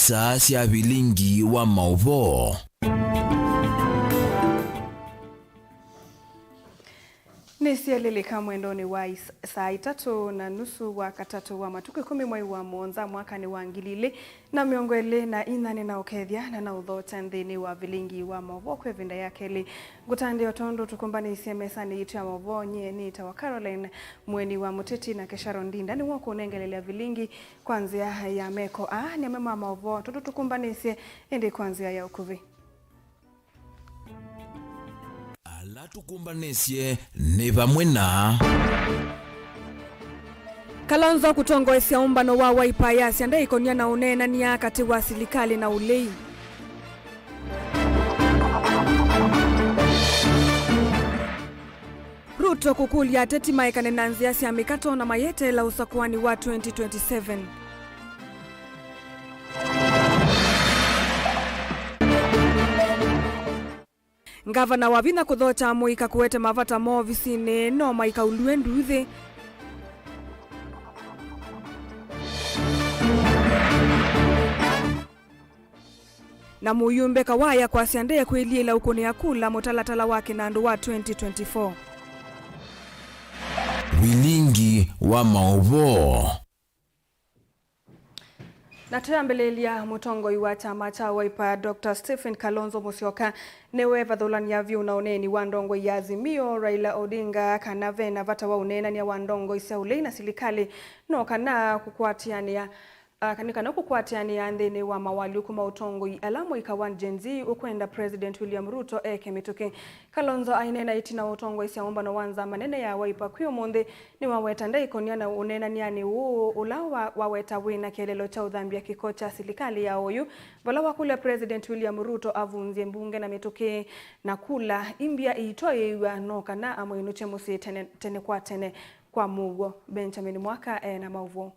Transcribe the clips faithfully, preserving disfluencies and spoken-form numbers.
Taa sya vilingi wa maũvoo. Nĩsyelĩlĩka mwendonĩ wa is-, saa itatũ na nusu wa katatũ wa matukũ ĩkũmi mwei wa mũonza mwakanĩ wa ngili ilĩ na mĩongo ĩlĩ na inya. Nĩnaũkethya na naũthokya nthĩnĩ wa vilingi wa maũvoo kwa ĩvinda ya kelĩ. Ngũtandĩa o tondũ tũkũmbanĩisye mesanĩ yitũ ya maũvoo, nyie nĩtawa Caroline Mweni wa Mũteti, nake Sharon Ndinda nĩwe ũkũnengelelya vilingi kwa nzĩa ya meko. Aa nĩ amwe ma maũvoo tondũ tũkũmbanĩisye, ĩndĩ kwa nzĩa ya ũkuvĩ. Ala tũkũmbanĩsye nĩ vamwe na Kalonzo kũtongoesya ũmbano wa Wiper yasya ndaĩkonia na ũneenany'a katĩ wa silikalĩ na ũlei. Ruto kũkũlya ateti maekane na nzĩa sya mĩkato na mayeteela ũsakũani wa twenty twenty-seven. Ngavana wa vinya kũthokya amũika kũete mavata moo ovisinĩ no maikaulw'e nduuthĩ. Na mũyumbe Kawaya kwasya ndekwĩliĩla ũkũnĩa kula mũtalatala wa kĩnandũ wa twenty twenty-four. Vilingi wa maũvoo. Na twĩambĩlĩlya, mũtongoi wa kyama kya Wiper, Doctor Stephen Kalonzo Musyoka, nĩwevathũlany'a vyũ na ũneeni wa ndongoi ya Azimio, Raila Odinga, kana ve na vata wa ũneenany'a wa ndongoi sya ũlei na silikalĩ, no kana kũkwatĩanĩa, ah, nĩ kana kũkwatĩanĩa nthĩnĩ wa mawalyũku ma ũtongoi ala mũika wa Gen Z ũkwenda President William Ruto eke mĩtũkĩ. Kalonzo aineena ĩtina wa ũtongoesya ũmbano wa nzama nene ya Wiper kwĩ ũmũnthĩ, nĩwaweta ndaĩkonia na ũneenany'anĩ ũũ ũla wa-, waweta wĩ na kĩeleelo kya ũthambya kĩko kya silikalĩ ya oyu, vala wakũlya President William Ruto avunzye mbunge na mĩtũkĩ na kula imbya iitoeew'a no kana amwĩnũkye mũsyĩ tene, tene kwa tene. Kwa mũuo, Benjamin Mwaka e na maũvoo.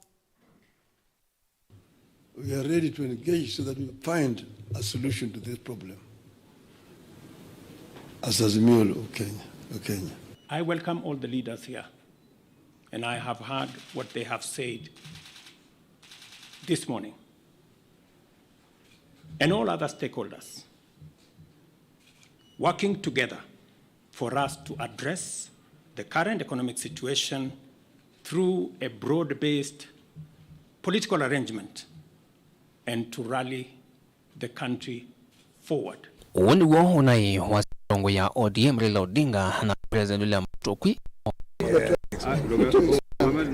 We are ready to engage so that we find a solution to this problem as Azimio of Kenya, of Kenya. I welcome all the leaders here, and I have heard what they have said this morning, and all other stakeholders working together for us to address the current economic situation through a broad-based political arrangement and to rally the country forward. Ũũ nĩw'o ũnaĩ wa mũtongoi ya O D M Raila Odinga na President William Ruto kwĩ.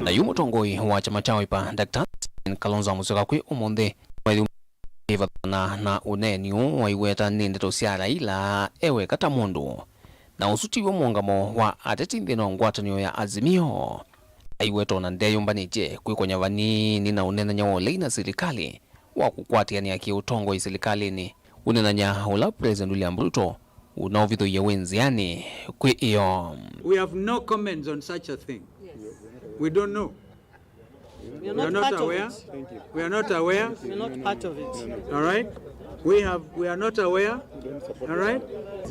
Na yu mũtongoi wa kyama kya Wiper, Doctor Stephen Kalonzo Musyoka kwĩ ũmũnthĩ methĩu ĩvathana na ũneeni ũũ waiweta nĩ ndeto sya Raila e weka ta mũndũ. Na ũsu tiw'o mũũngamo wa ateti nthĩnĩ wa ngwatanĩo ya Azimio. Aiweta ona ndeyũmbanĩtye kwĩkonya vanini na ũneenany'a wa ũlei na silikalĩ wa kũkwatĩanĩa kĩ-ũtongoi silikalĩnĩ, ũneenany'a ũla President William Ruto ũnaũvithũie wĩ nzĩanĩ kwĩ ĩo. We have no comments on such a thing. We don't know. We are not aware. We are not aware. We are not part of it. All right? We have, we are not aware. All right?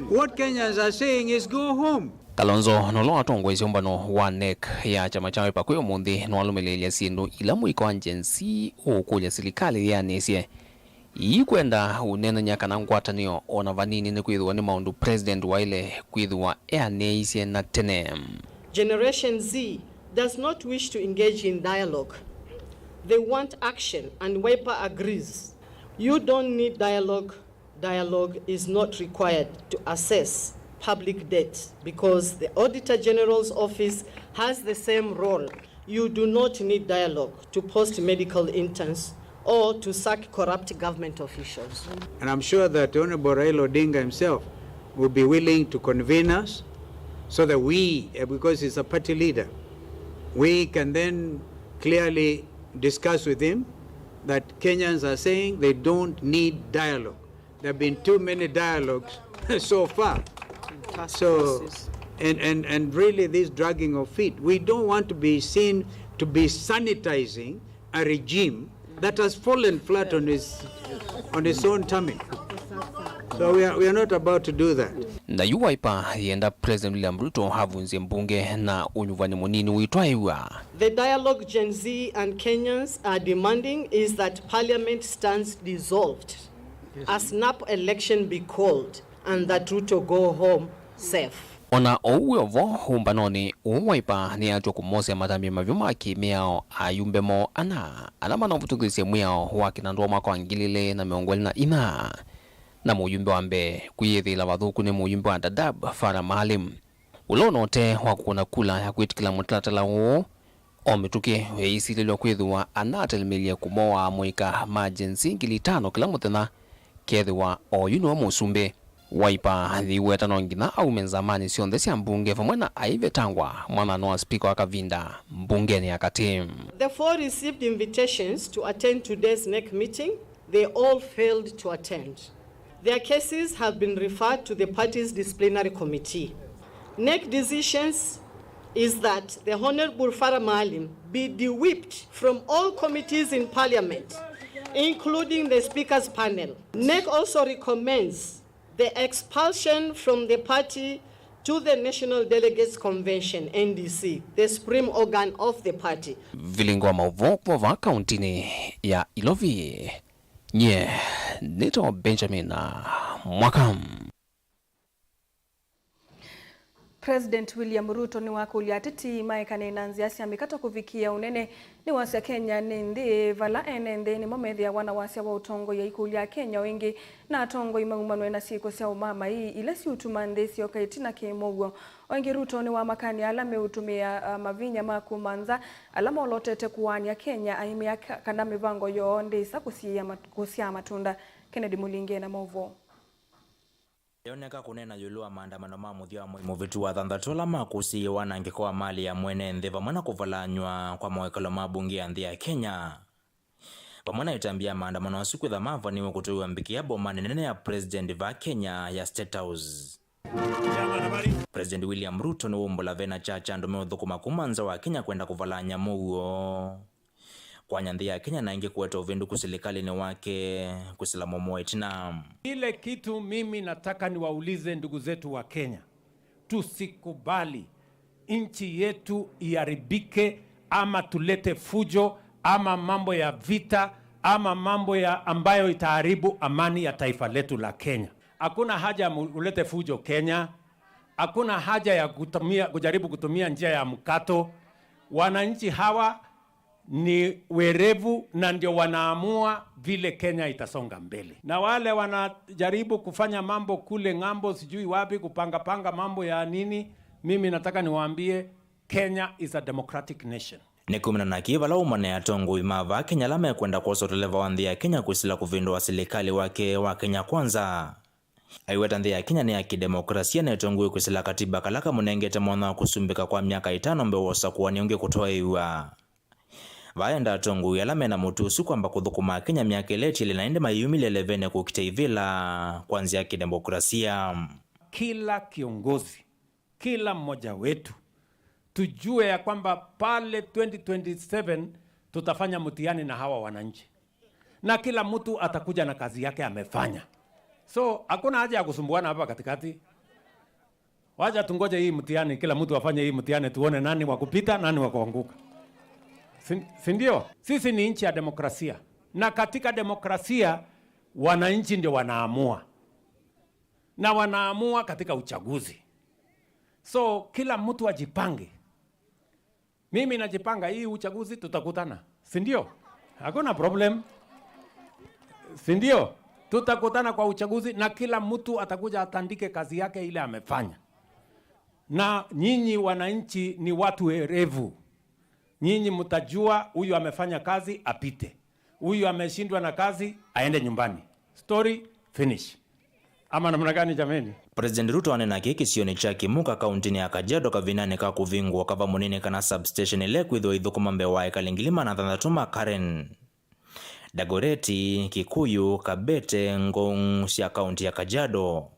What Kenyans are saying is go home. Kalonzo nola watongoesye ũmbano wa nec ya kyama kya Wiper kwĩ ũmũnthĩ nĩwalũmĩlĩĩlya syĩndũ ila mũika wa Gen Z ũũkũlya silikalĩ yĩanĩsye. Iikwenda ũneenany'a kana ngwatanĩo ona vanini nĩkwĩthĩwa nĩ maũndũ President waĩle kwĩthĩwa eanĩisye na tene. Generation Z does not wish to engage in dialogue. They want action, and Wiper agrees. You don't need dialogue. Dialogue is not required to assess public debt because the Auditor General's office has the same role. You do not need dialogue to post medical interns or to sack corrupt government officials. And I'm sure that Honorable Raila Odinga himself will be willing to convene us so that we, eh, because he's a party leader, we can then clearly discuss with him that Kenyans are saying they don't need dialogue. There have been too many dialogues so far. So, and, and, and really this dragging of feet, we don't want to be seen to be sanitizing a regime that has fallen flat on its, on its own tummy. So we are, we are not about to do that. Na yu Wiper yĩenda President William Ruto avunzye mbunge na ũnyuvani mũnini ũitwaĩw'a. The dialogue Gen Z and Kenyans are demanding is that Parliament stands dissolved, a snap election be called, and that Ruto go home safe. O na ũu wĩ o vo, ũmbanonĩ ũũ Wiper nĩyatw'a kũmosea matambya mavyu ma kĩ-mĩao ayumbe moo ana, ala manaũvĩtũkĩsye mwĩao wa kĩnandũ wa mwaka wa ngili ilĩ na mĩongo ĩlĩ na inya. Na mũyumbe wa mbee kwĩyĩthĩĩla vathũku nĩ mũyumbe wa Dadaab, Farah Maalim, ũla ũna ũtee wa kũkũna kula ya kwĩtĩkĩla mũtalatala ũũ. O mĩtũkĩ, eĩsilĩlw'a kwĩthĩwa anatelemelye kũmoaa amũika ma Gen Z ngili itano kĩla mũthenya, kethĩwa oyu nĩwe mũsumbĩ. Wiper yĩweta no nginya aume nzamanĩ syonthe sya mbunge vamwe na aivetangwa, mwanana wa spika wa kavinda mbungenĩ ya katĩ. The four received invitations to attend today's NEC meeting. They all failed to attend. Their cases have been referred to the party's disciplinary committee. NEC decisions is that the Honorable Farah Maalim be de-whipped from all committees in Parliament, including the Speaker's panel. NEC also recommends the expulsion from the party to the National Delegates Convention, N D C, the supreme organ of the party. Vilingo wa maũvoo kuma vaa kauntinĩ ya Ilovi, nyie nĩtawa Benjamin Mwaka. President William Ruto nĩwakũlya ateti maekane na nzĩa sya mĩkato kũvikĩa ũnene. Nĩwasya Kenya nĩ nthĩ vala ene nthĩ nĩmo methĩawa na wasya wa ũtongoi. Aikũlya Akenya o ĩngĩ na atongoi maumanwe na syĩko sya ũmamai ila siũtuma nthĩ syoka ĩtina kĩ-mũuo. O ĩngĩ, Ruto nĩwamakany'a ala meũtũmĩa, ah, mavinya ma kuma nza ala molotete kũaany'a Kenya, aimea ka-, kana mĩvango yoo ndĩsa kũsiĩĩa mat-, kũsyaa matunda. Kennedy Mũlinge na maũvoo. Ayoneka kũneena ĩũlũ wa maandamano ma mũthya wa mwei mũvĩtu wa thanthatũ ala makũsĩĩie wanangĩko wa malĩ ya mwene nthĩ vamwe na kũvalanywa kwa mawĩkalo ma mbunge ya nthĩ ya Kenya. Vamwe na ĩtambya ya maandamano asu kwĩtha mavaniwe kũtũĩwa mbikĩa bomanĩ nene ya President vaa Kenya ya State House. President William Ruto nĩwaumbũla vena kyakya andũ meũthũkũma kuma nza wa Kenya kwenda kũvalany'a mũuo. Kwanya nthĩ ya Kenya na ĩngĩ kũete ũvĩndũku silikalĩnĩ wake kwĩsĩla mũomo ĩtina. Ile kitu mimi nataka niwaulize ndugu zetu wa Kenya, tusikubali nchi yetu iharibike ama tulete fujo ama mambo ya vita ama mambo ya ambayo itaharibu amani ya taifa letu la Kenya. Hakuna haja ya mu-, ulete fujo Kenya. Hakuna haja ya kutumia, kujaribu kutumia njia ya mkato. Wananchi hawa ni werevu na ndio wanaamua vile Kenya itasonga mbele. Na wale wanajaribu kufanya mambo kule ng'ambo, sijui wapi, kupanga panga mambo ya nini, mimi nataka niwaambie, Kenya is a democratic nation. Nĩ kumana na kĩĩ vala uma na atongoi ma vaa Kenya ala mekwenda kwosa ũteleva wa nthĩ ya Kenya kwĩsĩla kũvĩndũa silikalĩ wake wa Kenya Kwanza. Aiweta nthĩ ya Kenya nĩ ya kĩdemokrasia na ĩtongoew'e kwĩsĩla katiba kala kamũnengete mwanya wa kũsumbĩka kwa myaka ĩtano mbee wa ũsakũani ũngĩ kũtwaĩwa. Vaenda atongoi ala mena mũtuo ũsu kwamba kũthũkũma Akenya myaka ĩla ĩtiele na ĩndĩ mayĩumĩlya levene kũkita ivĩla kwa nzĩa ya kĩdemokrasia. Kila kiongozi, kila mmoja wetu, tujue ya kwamba pale twenty twenty-seven tutafanya mtihani na hawa wananchi. Na kila mtu atakuja na kazi yake amefanya. So, hakuna haja ya kusumbuana hapa katikati. Wacha tungoje hii mtihani, kila mtu afanye hii mtihani, tuone nani wa kupita, nani wa kuanguka. Si, si ndio? Sisi ni nchi ya demokrasia. Na katika demokrasia, wananchi ndio wanaamua. Na wanaamua katika uchaguzi. So, kila mtu ajipange. Mimi najipanga, hii uchaguzi tutakutana, si ndio? Hakuna problem, si ndio? Tutakutana kwa uchaguzi na kila mtu atakuja atandike kazi yake ile amefanya. Na nyinyi wananchi ni watu werevu, nyinyi mtajua huyu amefanya kazi apite, huyu ameshindwa na kazi aende nyumbani. Story finish. Ama namna gani jameni? President Ruto aneena kĩĩ kĩsionĩ kya Kimuka, kauntinĩ ya Kajiado, kavindanĩ ka kũvingũa kava mũnini kana substation ĩla ĩkwĩthĩwa ĩithũkũma mbee wa ekali ngili maana thanthatũ ma Karen, Dagoreti, Kikuyu, Kabete, Ngong sya kaunti ya Kajiado.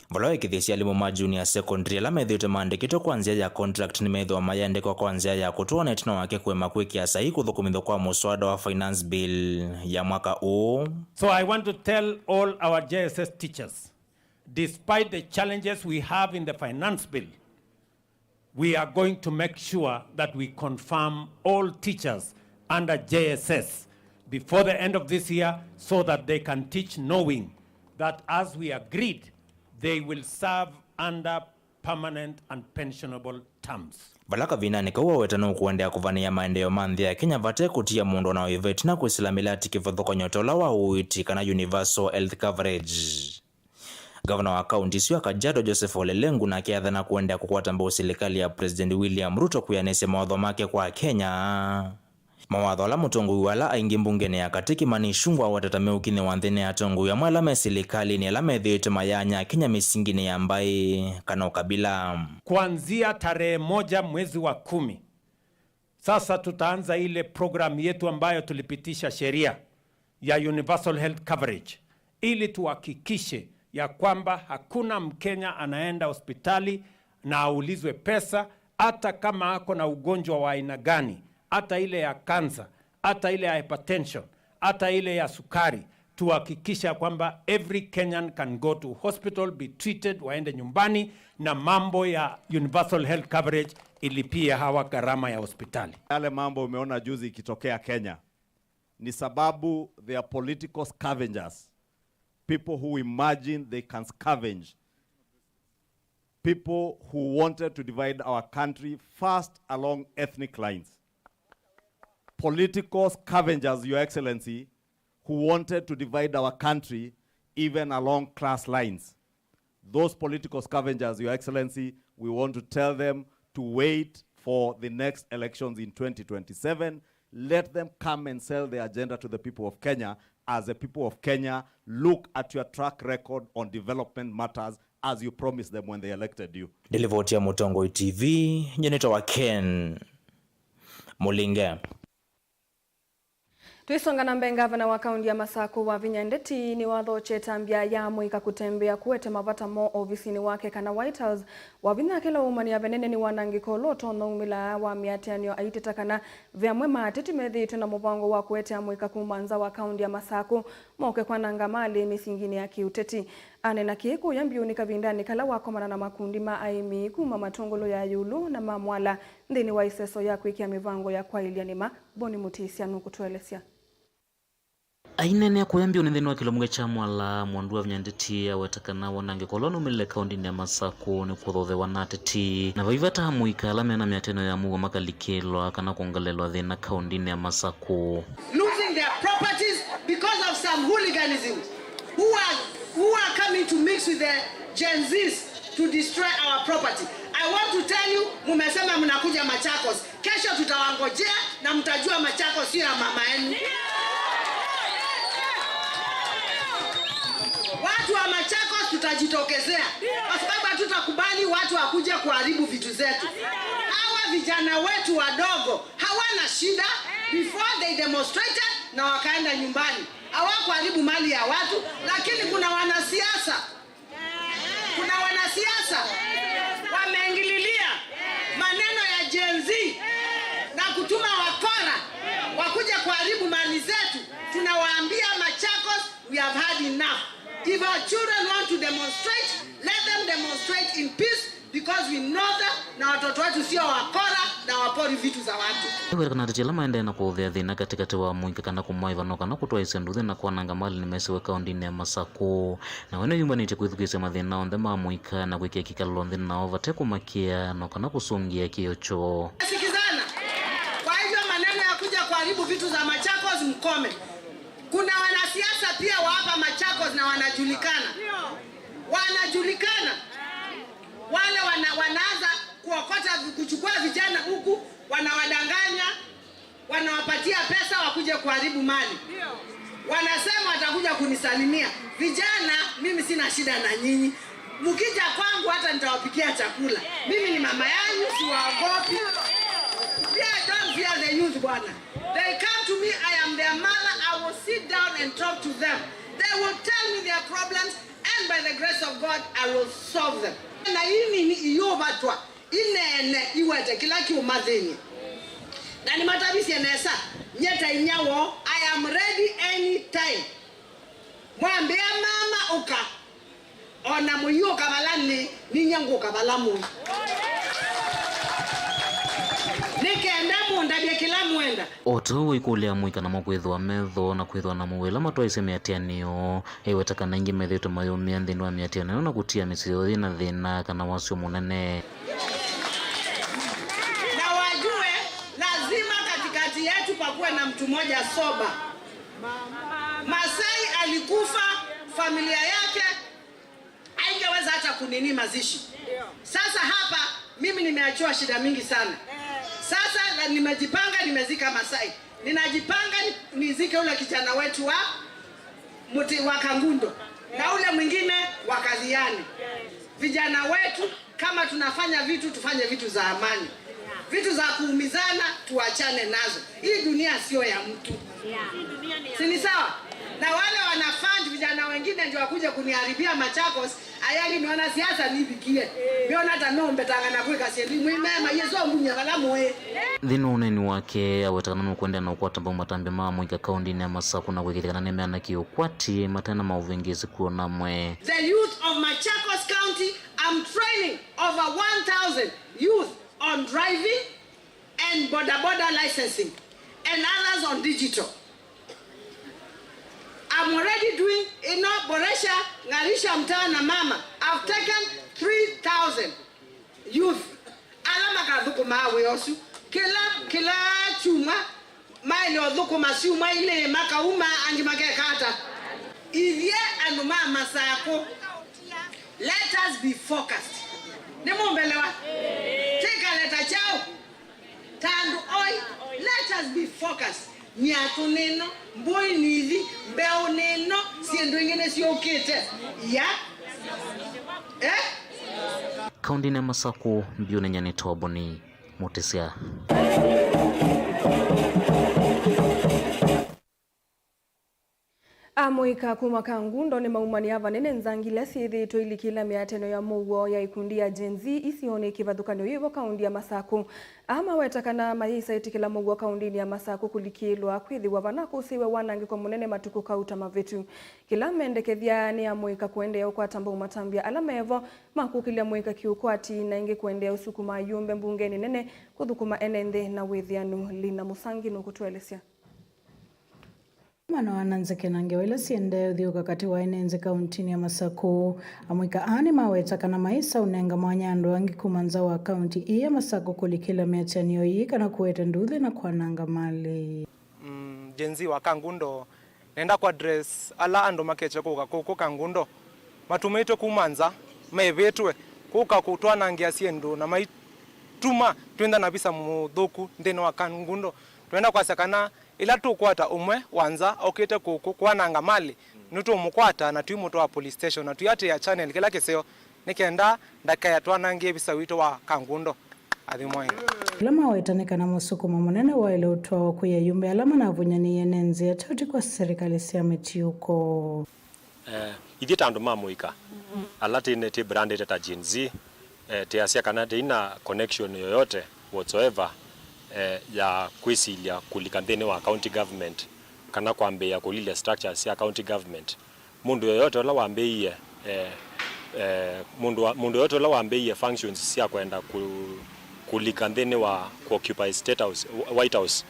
Vala wĩkĩthĩsya alimũ ma junior secondary ala methĩĩtwe maandĩkĩtwe kwa nzĩa ya contract nĩmethĩwa mayĩandĩkwa kwa nzĩa ya kũtũa na ĩtina wake kũema kwĩkĩa saii kũthũkũmĩthw'a kwa mũswada wa finance bill ya mwaka ũũ. So I want to tell all our J S S teachers, Despite the challenges we have in the finance bill, we are going to make sure that we confirm all teachers under J S S before the end of this year so that they can teach knowing that, as we agreed, they will serve under permanent and pensionable terms. Vala kavindanĩ kau waweta nũkũendeea kũvanĩĩa maendeeo ma nthĩ ya Kenya vate kũtia mũndũ o na ũĩva ĩtina kwĩsĩla mĩlatĩ kĩvathũkany'o ta ũla wa ũiiti kana universal health coverage. Ngavana wa kaunti ĩsu ya Kajiado, Joseph Ole Lenku, nake athana kũendeea kũkwata mbau silikalĩ ya President William Ruto kwĩanĩsya mawatho make kwa Akenya. Mawatho ala mũtongoi wa ala aingĩ mbungenĩ ya katĩ, Kimani Ichung'wah, aweta ta meũkinyĩwa nthĩnĩ ya atongoi amwe ala me silikalĩnĩ ala methĩĩtwe mayaanya Akenya mĩsinginĩ ya mbaĩ kana ũkabila. Kuanzia tarehe moja mwezi wa kumi, sasa tutaanza ile program yetu ambayo tulipitisha sheria ya universal health coverage, ili tuhakikishe ya kwamba hakuna Mkenya anaenda hospitali na aulizwe pesa, hata kama ako na ugonjwa wa aina gani, hata ile ya kansa, hata ile ya hypertension, hata ile ya sukari. Tuhakikisha kwamba every Kenyan can go to hospital, be treated, waende nyumbani, na mambo ya universal health coverage ilipie hawa gharama ya hospitali. Yale mambo umeona juzi ikitokea Kenya ni sababu they are political scavengers, people who imagine they can scavenge, people who wanted to divide our country first along ethnic lines, political scavengers, Your Excellency, who wanted to divide our country even along class lines. Those political scavengers, Your Excellency, we want to tell them to wait for the next elections in twenty twenty-seven. Let them come and sell their agenda to the people of Kenya as the people of Kenya look at your track record on development matters as you promised them when they elected you. Nĩ livoti ya Mũtongoi T V, nyie nĩtawa Ken Mũlinge. Twĩsonga na mbee, ngavana wa kaunti ya Masakũ, Wavinya Ndeti, nĩwathokye ĩtambya ya amũika kũtembea kũete mavata moo ovisinĩ wake kana White House, Wavinya akĩla ũmanyĩsya venene nĩ wanangĩko ũla ũtonya umĩla wa mĩatĩanĩo, aiteta kana ve amwe ma ateti methĩĩtwe na mũvango wa kũete amũika kuma nza wa kaunti ya Masakũ moke kwananga malĩ mĩsinginĩ ya kĩũteti. Aneena kĩĩ kũya mbiũnĩ kavindanĩ kala wakomana na makundi ma aĩmi kuma matũngũlũ ya ĩũlũ na ma mwala nthĩnĩ wa ĩseso ya kwĩkĩa mĩvango ya kwaĩlya nĩma. Boni Mũtĩsya nũkũtũelesya. Aineenea kũya mbiũnĩ nthĩnĩ wa kĩlomita kya mwala, Mwandu Wavinya Ndeti aweta kana wanangĩko ũla ũnumĩlile kaũndĩnĩ ya Masakũ nĩ kũthothewa na ateti, na vai vata amũika ala mena mĩatĩanĩo ya mũuo makalikĩlwa kana kwongelelwa thĩna kaũndĩnĩ ya Masakũ. Losing their properties because of some hooliganism who are, who are coming to mix with the Gen Zs to destroy our property. I want to tell you, mumesema mnakuja Machakos. Kesho tutawangojea na mtajua Machakos sio ya mama yenu. Watu wa Machakos tutajitokezea kwa sababu hatutakubali watu wakuje kuharibu vitu zetu. Hawa vijana wetu wadogo hawana shida, before they demonstrated na wakaenda nyumbani. Hawakuharibu mali ya watu, lakini kuna wanasiasa Kuna wanasiasa wameingililia maneno ya Gen Z na kutuma wakora wakuje kuharibu mali zetu. Tunawaambia Machakos, we have had enough. If our children want to demonstrate, let them demonstrate in peace. Because we know them, na watoto wetu sio wakora na wapori vitu za watu. Eweta kana ateti ala maendee na kũũthĩa thĩna katĩkatĩ wa amũika kana kũmaĩva no kana kũtwaĩsya nduthi na kwananga mali nĩmesiwe kaũndĩnĩ ya Masakũ. Nawe nĩyumbanĩtye kwĩthukĩĩsya mathĩna onthe ma amũika na kwĩkĩa kĩkalũlo nthĩ nao vate kũmakĩa no kana kũsũngĩa kĩo kyoo. Sikizana. Kwa hivyo maneno ya kuja kuharibu vitu za Machakos mkome. Kuna wanasiasa pia wa hapa Machakos na wanajulikana. Wanajulikana. Wale wana-, wanaanza kuokota, kuchukua vijana huku, wanawadanganya, wanawapatia pesa wakuje kuharibu mali. Wanasema watakuja kunisalimia. Vijana, mimi sina shida na nyinyi. Mkija kwangu hata nitawapikia chakula. Mimi ni mama yanyu, siwaogopi. Pia I don't fear the youth bwana. They come to me, I am their mother, I will sit down and talk to them. They will tell me their problems. And by the grace of God, I will solve them. Na ĩĩ nini iyũvatwa, ineene, iwete kĩla kĩũmathĩny'e. Na nĩmatavisye nesa, nyie ta inyia woo, I am ready anytime. Mwambĩa mama ũka, O na mũiũka vala nĩ, ninyie ngũka vala mũĩ. Nĩ kenda mũndavye kĩla mwenda. O ta ũu waikũlya amũika namo kwĩthĩwa metho na kwĩthĩwa na mũuo ĩla matwaĩsye mĩatĩanĩo, eweta kana aingĩ methĩĩtwe mayũmĩa nthĩnĩ wa mĩatĩanĩo ĩno na kũtia mĩsyĩ yoo yĩ na thĩna kana wasyo mũnene. Na wajue, lazima katikati yetu pakuwe na mtu mmoja soba. Masai alikufa, familia yake haingeweza hata kunini mazishi. Sasa hapa mimi nimeachiwa shida mingi sana. Sasa na nimejipanga, nimezika Masai. Ninajipanga ni-, nizike ule kijana wetu wa Muti wa Kangundo na ule mwingine wa Kathiani. Vijana wetu, kama tunafanya vitu, tufanye vitu za amani. Vitu za kuumizana tuachane nazo. Hii dunia sio ya mtu. Si ni sawa? Na wale wanafund vijana wengine ndio wakuje kuniharibia Machakos, ayali nĩ wanasiasa nivikie. Nĩona ta nombetanga na kwĩka syĩndũ imwe mema, Yesũ ambumya vala mũĩ. Nthĩnĩ wa ũneeni wake, aweta kana nũkũendeea na ũkwata mbau matambya ma amũika kaũndĩnĩ ya Masakũ na kwĩkĩĩthya kana nĩmeana kĩ ũkwati mate na maũvĩngĩĩsi kw'o namwe. The youth of Machakos County, I'm training over one thousand youth on driving and boda boda licensing and others on digital. I'm already doing ino Boresha, Ng'arisha Mtaa na Mama. I've taken three thousand youth ala makathũkũmaa wĩa ũsu. Kĩla, kĩla kyumwa maĩle ũthũkũma syumwa ilĩ, makauma, angĩ makeka ata. Ithyĩ andũ ma Masakũ, let us be focused. Nĩmũmbelewa? Tĩkale ta kyaũ? Ta andũ oĩ, let us be focused. Myatũ nĩ ĩno, mbũi nĩ ithi, mbeũ nĩ ĩno, syĩndũ ingĩ nĩsyũkĩte. Ya? Eh? Kaũndĩnĩ ya Masakũ, mbiũ nĩ Nyani Toboni Mũtĩsya. Amũika kuma Kangundo nĩmaumania vanene nzangi ila syĩthĩĩtwe ilikĩla mĩatĩanĩo ya mũuo ya ikundi ya Gen Z isionĩ kĩvathũkany'o yĩvo kaũndi ya Masakũ. Aa maweta kana mayĩsa ĩtĩkĩla mũuo kaũndĩnĩ ya Masakũ kũlikĩlwa kwĩthĩwa vana kũsĩwe wanangĩko mũnene matukũ kauta mavĩtu. Kĩla mendekethya nĩ amũika kũendeea ũkwata mbau matambya ala mevo ma kũkĩlya mũika kĩũkwati na ĩngĩ kũendeea ũsukuma ayumbe mbungenĩ nene kũthũkũma ene nthĩ na wĩthĩanu. Lina Mũsangi nũkũtũelesya. Kumana na nzeke na ngewa ila siendee ũthyũũka katĩ wa ene nthĩ kauntinĩ ya Masakũ, amũika aa nĩmaweta kana maĩsa ũnenga mwanya andũ angĩ kuma nza wa kaunti ĩĩ ya Masakũ kũlikĩla mĩatĩanĩo ĩĩ kana kũete nduthi na kwananga malĩ. Mm, Gen Z wa Kangundo, nenda ku address ala andũ makekya kũka kũkũ Kangundo matumĩtwe kuma nza, maĩvĩtwe kũka kũtwanangĩa syĩndũ na maituma twĩntha na visa mũthũku nthĩnĩ wa Kangundo. Twenda kwasya kana ĩla tũkwata ũmwe wa nza okĩte kũkũ kwananga malĩ, nĩtũũmũkwata na tũimũtwaa police station na tũiatĩĩa channel kĩla kĩseo, nĩ kenda ndakae atwanangĩe visa witũ wa Kangundo. Athimwa ĩ. Kĩla maweta nĩ kana mũsukumo mũnene waĩle ũtwawa kwĩ ayumbe ala manavũnyanĩie nĩ nzĩa tauti kwa serikali sya mĩtiũko. Eh, ithyĩ ta andũ ma mũika, ala tĩne tĩ branded ta Gen Z, eh, tĩasya kana tĩina connection yoyote whatsoever, eh, ya kwĩsilya kũlika nthĩnĩ wa county government, kana kwambĩĩa kũlilya structures sya county government. Mũndũ yoyote ũla wambĩĩie, eh, eh, mũndũ wa, mũndũ yoyote ũla wambĩĩie functions sya kwenda kũ-, kũlika nthĩnĩ wa kũ-occupy State House, White House,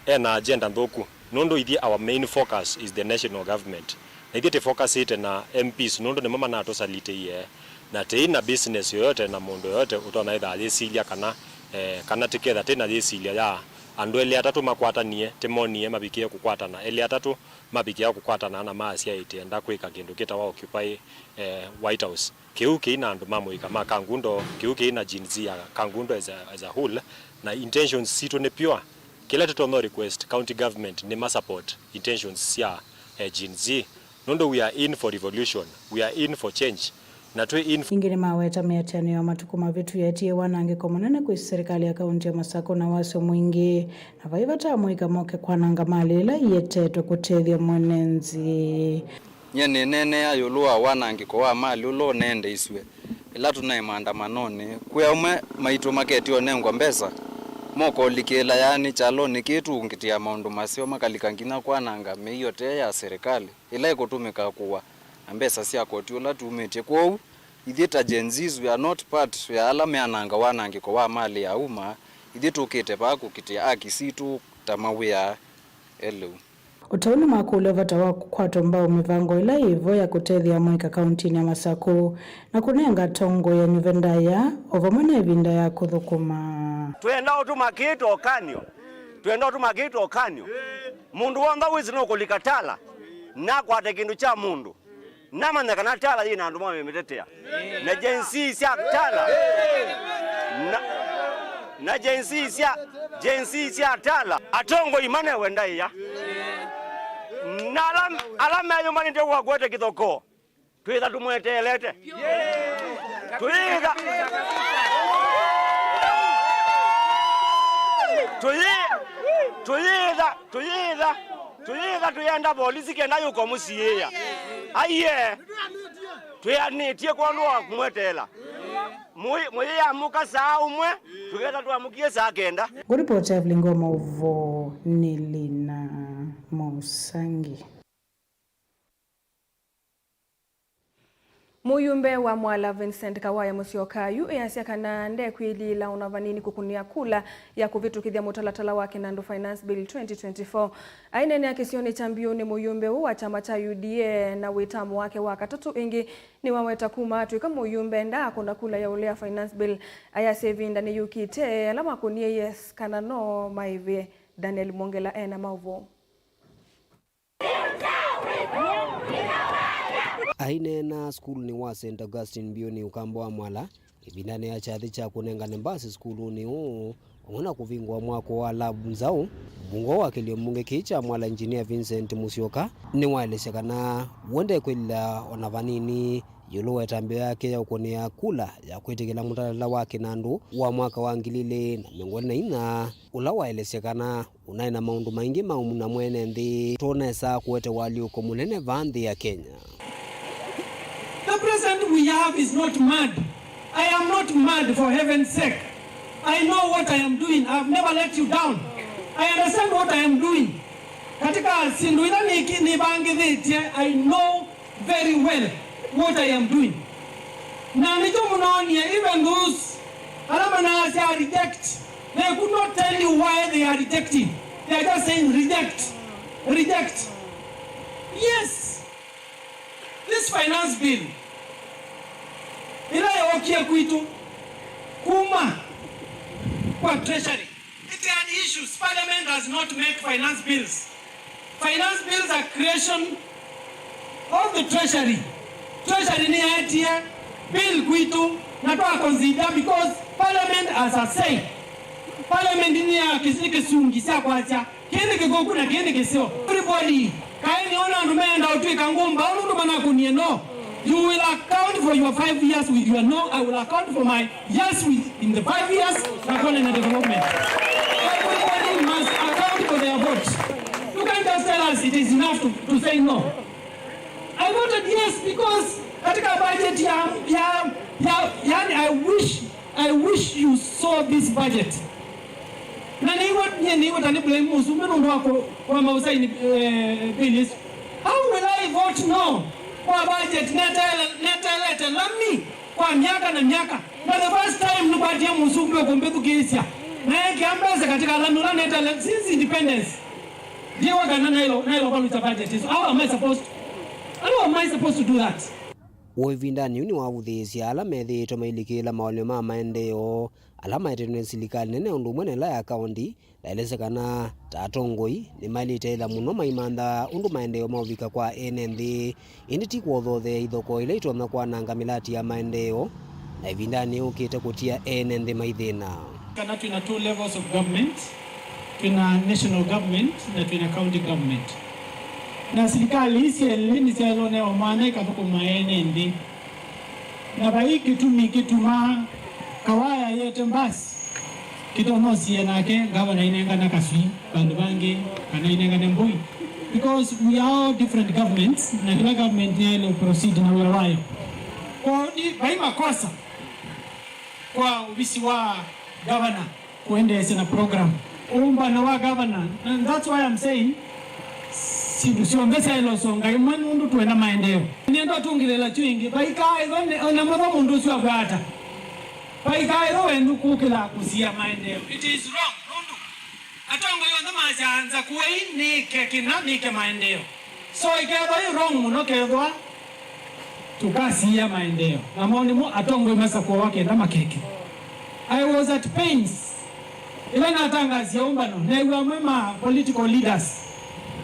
e na agenda nthũku, nũndũ ithyĩ our main focus is the national government. Na ithyĩ tĩ focusĩte na M Ps, nũndũ nĩmo manatũsalitĩie, na tĩi na business yoyote na mũndũ yoyote ũtonya ĩtha yĩsilya kana, eh, kana tĩketha tĩ na yĩsilya ya andũ elĩ atatũ makwatanie, tĩmonie mavikĩe kũkwatana, elĩ atatũ mavikĩa kũkwatana na maasya ĩtĩ enda kwĩka kĩndũ kĩtawa Occupy, eh, White House. Kĩu kĩi na andũ ma mũika ma Kangundo, kĩu kĩi na Gen Z ya Kangundo as a, as a whole, na intentions sitũ nĩ pure. Kĩla tũtonya request county government nĩ ma support intentions sya, eh, Gen Z, nũndũ we are in for revolution, we are in for change, na twĩ in. Ĩngĩ nĩmaweta mĩatĩanĩo ya matukũ mavĩtu yaetie wanangĩko mũnene kwĩ serikali ya kaunti ya Masakũ na wasyo mwingĩ, na vai vata amũika moke kwananga malĩ ĩla ĩetetwe kũtethya mwene nthĩ. Nyie nĩneenea ĩũlũ wa wanangĩko wa malĩ ũla ũneendeisw'e ĩla tũnaĩ maandamanonĩ. Kwĩ amwe maitũ maketye ũnengwa mbesa, moka ũlikĩĩla yaani kyalonĩ kĩĩ tũũngĩtĩa maũndũ maseo, makalika nginya kwananga mĩio tee ya serikali ĩla ĩkũtũmĩka kũa Na mbesa sya koti ũla tumĩtye. Kwoou, ithyĩ ta Gen Zs, we are not part ya ala meananga wanangĩko wa malĩ ya uma. Ithyĩ tũkĩte vaa kũkitĩa aki sitũ ta mawĩa elĩu. O ta ũu nĩmakũlya vata wa kũkwatwa mbau mĩvango ĩla yĩ vo ya kũtethya amũika kauntinĩ ya Masakũ na kũnenga atongoi a nyuve ndaĩa o vamwe na ĩvinda ya kũthũkũma. Twenda ũtũma kĩĩ tokanio? Twenda ũtũma kĩĩ tokanio? Mũndũ w'onthe wĩsĩ nũkũlika tala, nakwate kĩndũ kya mũndũ, namanya kana tala yĩ na andũ mamĩmĩtetea. Na Gen Z sya tala. Na, na Gen Z sya, Gen Z sya tala. Atongoi manewe ndaĩa. Na ala, ala meyũmbanĩte kwa kwete kĩthokoo, twĩtha tũmweteelete. Twĩtha. Tũyĩ-, tũyĩtha, tũyĩtha, tũyĩtha, tũyenda volisi kenda yũka mũsiĩĩa. Aiee, twĩanĩtye kwondũ wa kũmweteela. Mũyĩ-, mũyĩyamũka saa ũmwe, tũketha twamũkie saa kenda. Ngũripoti Evelyn Ngoma, ũvoo nĩ Lina Mũsangi. Mũyumbe wa Mwala Vincent Kawaya Musyoka yu easya kana ndekwĩlila ona vanini kũkũnĩa kula ya kũvĩtũkĩthya mũtalatala wa Kĩnandũ Finance Bill twenty twenty-four. Aineenea kĩsionĩ kya Mbiũnĩ, mũyumbe ũũ wa kyama kya U D A na wĩtamo wake wa katatũ ĩngĩ nĩwaweta kuma atw'ĩka mũyumbe ndaakũna kula ya ũlea Finance Bill. Ayasya ĩvinda nĩyũkĩte ala makũnie yes kana no maĩvĩe. Daniel Mwongela ena maũvoo. Aineena sukulunĩ wa Saint Augustine Mbiũnĩ, Ũkamba wa Mwala, ĩvindanĩ ya kyathĩ kya kũnengane mbasi sukulunĩ ũũ, vamwe na kũvingũa mwako wa lab nzaũ, mbunge wa kĩlio mbunge kĩĩ kya Mwala Engineer Vincent Musyoka nĩwaelesya kana we ndekwĩlila ona vanini ĩũlũ wa ĩtambya yake ya ũkũnĩa kula ya kwĩtĩkĩla mũtalatala wa Kĩnandũ wa mwaka wa ngili ilĩ na mĩongo ĩlĩ na inya, ũla waelesya kana ũnaĩ na maũndũ maingĩ ma ũmuna mwene nthĩ, tũnesa kũete ũalyũko mũnene vaa nthĩ ya Kenya. The president we have is not mad. I am not mad, for heaven's sake. I know what I am doing. I have never let you down. I understand what I am doing. Katika syĩndũ ila nĩki-, nĩvangĩthĩtye, I know very well what I am doing. Na nĩkyo mũnoonie, even those ala manaasya reject, they could not tell you why they are rejecting. They are just saying, "Reject, reject." Yes, this finance bill ĩla yookie kwitũ kuma kwa treasury, it had issues. Parliament does not make finance bills. Finance bills are creation of the treasury. Treasury nĩyaetie bill kwitũ na twa consider because parliament has a say. Parliament nĩ ya kĩ-, nĩ kĩsungi kya kwasya kĩĩ nĩ kĩthũku na kĩĩ nĩ kĩseo. Everybody, kaĩ nĩona andũ meenda ũtw'ĩka ngũmbaũ nũndũ manakũnie no. You will account for your five years with your no, I will account for my yes with, in the five years, na kuona na development. Everybody must account for their vote. You can't just tell us it is enough to, to say no. I voted yes because katika budget ya, ya, ya, yani I wish, I wish you saw this budget. Na nĩw'a, nyie nĩw'a ta nĩ blame mũsumbĩ nũndũ wa kũ-, kwamba ũsaini, eh, bill isu. How will I vote no kwa budget neteele-, neteelete lami kwa myaka na myaka? Na the first time nĩkwatie mũsumbĩ ũkũmbĩthukĩĩsya na ekĩa mbesa katika lami ũla neteele since independence. Ndiwa kana nailo, nailo valuta budget isu. How am I supposed to, how am I supposed to do that? Ũĩvindanĩ ũũ nĩwavũthĩĩsya ala methĩĩtwe mailikĩĩla maũlyo ma maendeeo ala maetetwe nĩ silikalĩ nene ũndũ ũmwe na ĩla ya kaũnti, na elesya kana ta atongoi nĩmaĩlĩte ĩla mũno maimantha ũndũ maendeeo maũvika kwa ene nthĩ, ĩndĩ ti kũothoothea ithokoo ila itonya kwananga mĩlati ya maendeeo, na ĩvindanĩ yũkĩte kũtia ene nthĩ maithĩna. Kana twĩna two levels of government, twĩna national government na twĩna county government. Na silikalĩ ii syelĩ nĩsyaĩlwe newa mwanya ikathũkũma ene nthĩ. Na vai kĩtumi kĩtumaa Kawaya yete mbasi kĩtonosie nake ngavana ainengana Kasui vandũ vangĩ kana ainengane Mbui, because we are all different governments na kĩla government nĩyaĩle proceed na wĩa wayo. Kwa ni vai makosa kwa ovisi wa governor kũendeesya na program. Ũmbano wa governor, and that's why I'm saying Syĩndũ syonthe syaĩle ũsonga ĩmwe nũndũ twenda maendeeo. Nĩenda ũtũngĩlĩla kyu ĩngĩ, vaikaaĩthwa nĩ, o na mũtho mũndũ ũsu akwata. Vaikaaĩthwa wendu kũkĩla kũsiĩa maendeeo. It is wrong, nũndũ atongoi onthe masyaa nza kuei nĩke kĩna, nĩke maendeeo. So ĩkethwa ĩ wrong mũno kethwa tũkasiĩa maendeeo. Namo nĩmo atongoi masakũawa kenda makeke. I was at pains ĩla natangaasya ũmbano, neew'a amwe ma political leaders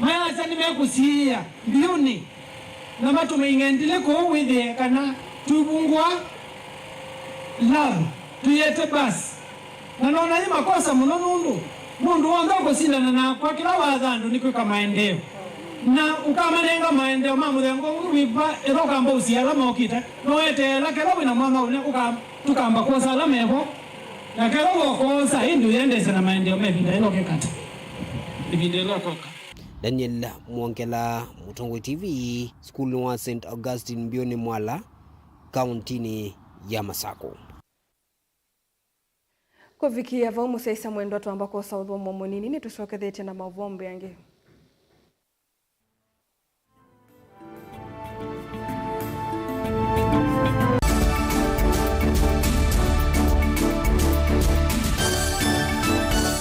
mayasya nĩmekũsiĩĩa mbiũnĩ na matũme ing'endilĩ kũu wĩthĩe kana tũivungũa lab tũyĩete basi. Na nona yĩ makosa mũno nũndũ mũndũ w'onthe ũkũsindana nakwa kĩla watha andũ nĩ kwĩka maendeeo. Na ũkamanenga maendeeo ma mũthemba ũu wĩva ĩla ũkamba ũsiĩa ala mokĩte, no weteela kethwa wĩna mwanya ũne ũka-, tũkamba kwosa ala mevo. Na kethwa wokoosa, ĩndĩ ũyendeesya na maendeeo ma ĩvinda ĩla ũkekata. Ĩvinda ĩla ũkoka. Daniel Mwongela, Mũtongoi T V, sukulunĩ wa Saint Augustine Mbiũnĩ Mwala, kauntinĩ ya Masakũ. Kũvikĩa vau, mũsyaĩĩsya mwendwa, twamba kwosa ũthũmũo mũnini, nĩtũsyokethetye na maũvoo mbeange.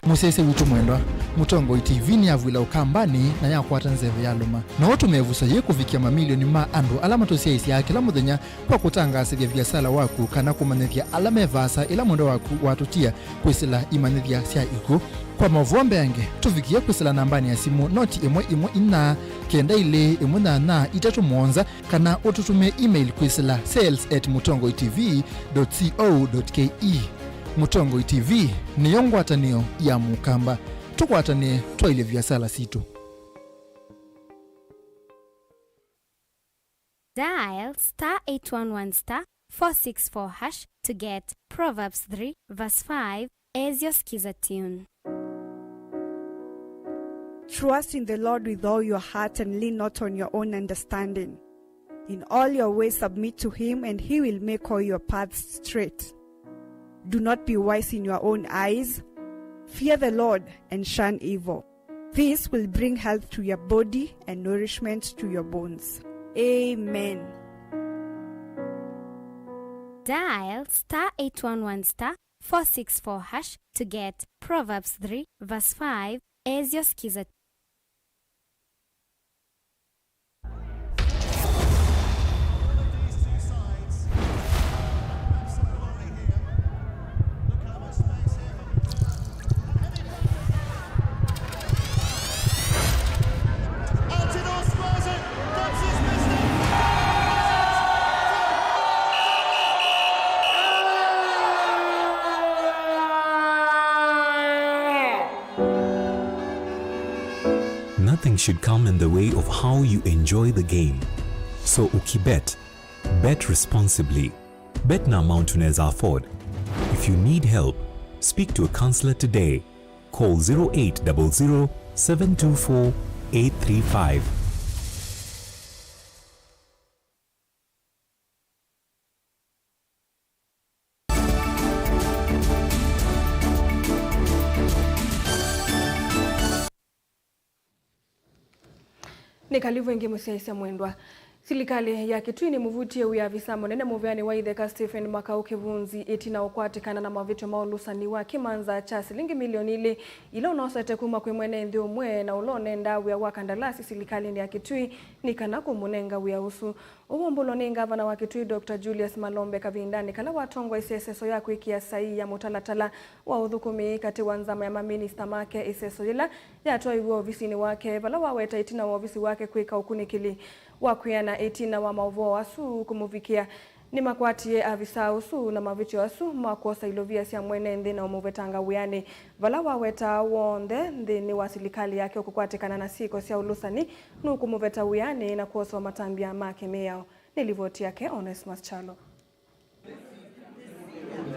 Mũsyaĩĩsya witũ mwendwa, Mũtongoi T V nĩyavw'ĩla Ũkambanĩ na yakwata nzeve ya lũma. No ũtũme ĩvuso yĩĩ kũvikĩa mamilioni ma andũ ala matũsyaĩĩsyaa kĩla mũthenya kwa kũtangaasĩthya viasala waku kana kũmanyĩthya ala me vaasa ĩla mwendwa waku watũtia kwĩsĩla imanyĩthya sya ikw'ũ. Kwa maũvoo mbeange, tũvikĩe kwĩsĩla nambanĩ ya simũ noti ĩmwe ĩmwe inya, kenda ilĩ, ĩmwe nyanya, itatũ mũonza, kana ũtũtũmĩe email kwĩsĩla sales at mũtongoi T V dot co dot K E. Mũtongoi T V nĩyo ngwatanĩo ya Mũkamba. Tũkwatanĩe twaĩlye viasala sitũ. Dial star eight one one star four six four hash to get Proverbs three verse five as your Skiza tune. Trust in the Lord with all your heart and lean not on your own understanding. In all your ways submit to him, and he will make all your paths straight. Do not be wise in your own eyes. Fear the Lord and shun evil. This will bring health to your body and nourishment to your bones. Amen. Dial star eight one one star four six four hash to get Proverbs three verse five as your Skiza. Nothing should come in the way of how you enjoy the game. So ukibet, bet responsibly. Bet na amount unaweza afford. If you need help, speak to a counselor today. Call zero eight double zero, seven two four, eight three five. Nĩ kalivu ĩngĩ mũsyaĩĩsya mwendwa. Silikalĩ ya Kitui nĩmũvutie wĩa avisa mũnene mũvĩanĩ wa Itheka Stephen Makau Kĩvunzi ĩtina ũkwatĩkana na mavĩtyo ma ũlũsani wa kĩmanza kya silingi milioni ilĩ ila ũnosete kuma kwĩ mwene nthĩ ũmwe na ũla ũnendaa wĩa wa kandalasi silikalĩnĩ ya Kitui nĩ kana kũmũnenga wĩa ũsu. Ũvumbũlwa nĩ ngavana wa Kitui, Doctor Julius Malombe, kavindanĩ kala watongoesye ĩseso ya kwĩkĩa saii ya mũtalatala wa ũthũkũmi katĩ wa nzama ya maminista make, ĩseso yĩla yatwaiwe ovisinĩ wake, vala waweta ĩtina wa ovisi wake kwĩka ũkunĩkĩli wa kwĩana ĩtina wa maũvoo asu kũmũvikĩa. Nĩmakwatie avisa ũsu na mavĩtyo asu ma kwosa ilovia sya mwene nthĩ na ũmũvetanga wĩanĩ, vala wawetaa w'onthe nthĩnĩ wa silikalĩ yake ũkũkwatĩkana na syĩko sya ũlũsani nũkũmũveta wĩanĩ na kwosewa matambya make mĩao. Nĩ livoti yake Onesmus Kyalo.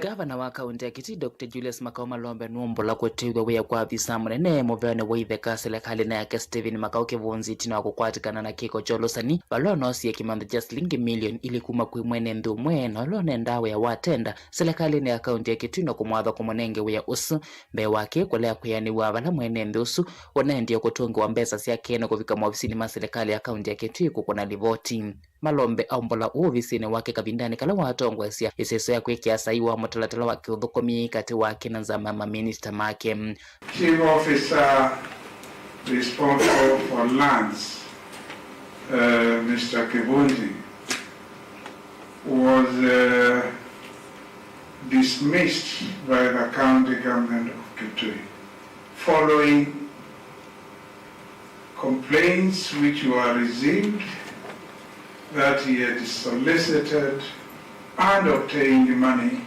Ngavana wa kaunti ya Kitui, Doctor Julius Makau Malombe, nũmbũla kũtĩw'a wĩa kwa avisa mũnene mũveanĩ wa itheka silikalĩnĩ yake, Stephen Makau Kĩvũnzi, ĩtina wa kũkwatĩkana na kĩko kya ũlũsani vala ũnoosie kĩmantha kya silingi milioni ilĩ kuma kwĩ mwene nthĩ ũmwe na ũla ũnendaa wĩa wa tenda silikalĩnĩ ya kaunti ya Kitui na kũmwatha kũmũnenge wĩa ũsu. Mbee wa kĩĩ kũlea kwĩanĩw'a vala mwene nthĩ ũsu ũnaendie kũtũngĩwa mbesa syake na kũvika maovisinĩ ma silikalĩ ya kaunti ya Kitui kũkũna livoti. Malombe aumbũla ũũ ovisinĩ wake kavindanĩ kala watongoesya ĩseso ya kwĩkĩa sai wa mũtalatala wa kĩũthũkũmi katĩ wake na nzama ya maminista make. Chief Officer responsible for lands, uh, Mister Kivunzi, was, uh, dismissed by the county government of Kitui following complaints which were received that he had solicited and obtained money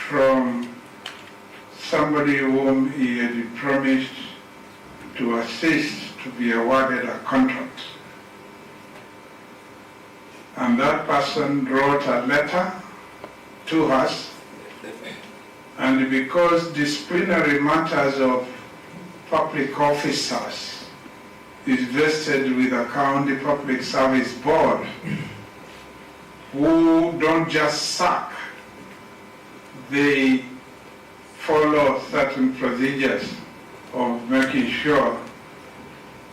from somebody whom he had promised to assist to be awarded a contract. And that person wrote a letter to us, and because disciplinary matters of public officers is vested with the County Public Service Board, who don't just sack, they follow certain procedures of making sure,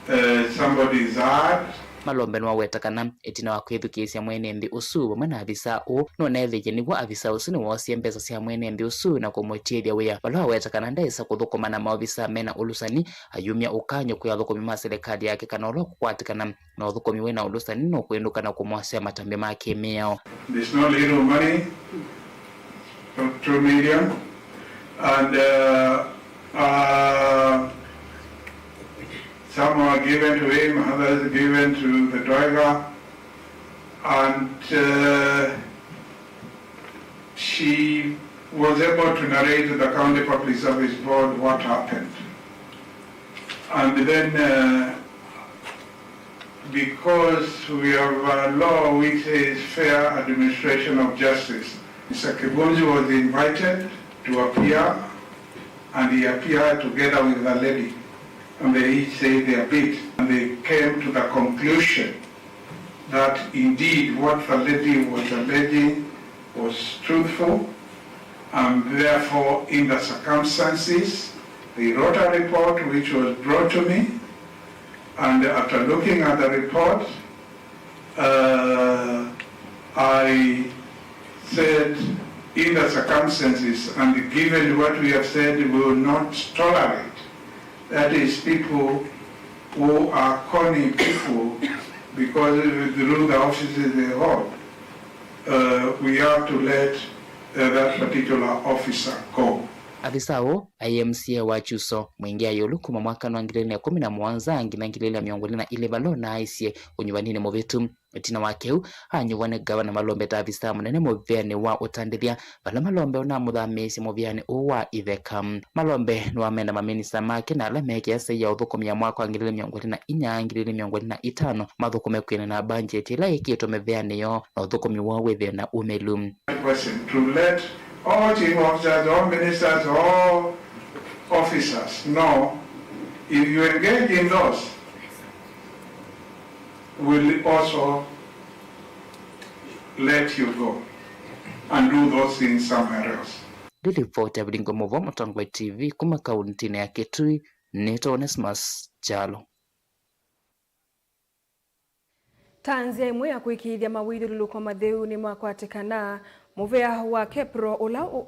uh, somebody is heard. Malombe nĩwaweta kana ĩtina wa kwĩthukĩĩsya mwene nthĩ ũsu vamwe na avisa ũũ, nũneethĩie nĩw'o avisa ũsu nĩwoosie mbesa sya mwene nthĩ ũsu na kũmũtiĩthya wĩa, vala waweta kana ndaĩsa kũthũkũma na maovisa mena ũlũsani, ayumya ũkany'o kwĩ athũkũmi ma silikalĩ yake kana ũla ũkũkwatĩkana na ũthũkũmi wĩna ũlũsani nũkwĩndũka na kũmosea matambya ma kĩ-mĩao. There's no little money, two million, and, uh, uh, some are given to him, others given to the driver, and, uh, she was able to narrate to the County Public Service Board what happened. And then, uh, because we have a law which says fair administration of justice, Mister Kivunzi was invited to appear, and he appeared together with the lady, and they each said their bit, and they came to the conclusion that indeed what the lady was alleging was truthful, and therefore, in the circumstances, they wrote a report which was brought to me, and after looking at the report, uh, I said, in the circumstances and given what we have said, we will not tolerate, that is, people who are conning people because through the offices they hold, uh, we have to let, uh, that particular officer go. Avisa ũũ aĩ M C A wa Kyuso, Mwingĩ Ayũlũ, kuma mwaka wa ngili ilĩ na ĩkũmi na mũonza nginya ngili ilĩ na mĩongo ĩlĩ na ilĩ, vala ũnaaisye ũnyuvaninĩ mũvĩtu. Ĩtina wa kĩu, anyuvwa nĩ Ngavana Malombe ta avisa mũnene mũvĩanĩ wa ũtandĩthya, vala Malombe ũnamũthamĩĩsye mũvĩanĩ ũũ wa itheka. Malombe nĩwamenda maminista make na ala mekĩa saia ũthũkũmi ya mwaka wa ngili ilĩ mĩongo ĩlĩ na inya, ngili ilĩ mĩongo ĩlĩ na itano mathũkũme kwĩana na mbanjeti ĩla ĩkĩtwe mĩvĩanĩ yoo na ũthũkũmi woo wĩthĩe na ũmĩlu. Question to let all chief officers, all ministers, all officers know, if you engage in those, will also let you go and do those things somewhere else. Nĩ livoti ya Vilingo Mũvoo, Mũtongoi T V, kuma kauntinĩ ya Kitui, nĩtwa Onesmus Kyalo. Ta nzĩa ĩmwe ya kũĩkĩĩthya mawĩthyũlũlũko matheu nĩmakwatĩkana, mũvea wa Kepro ũla ũ-,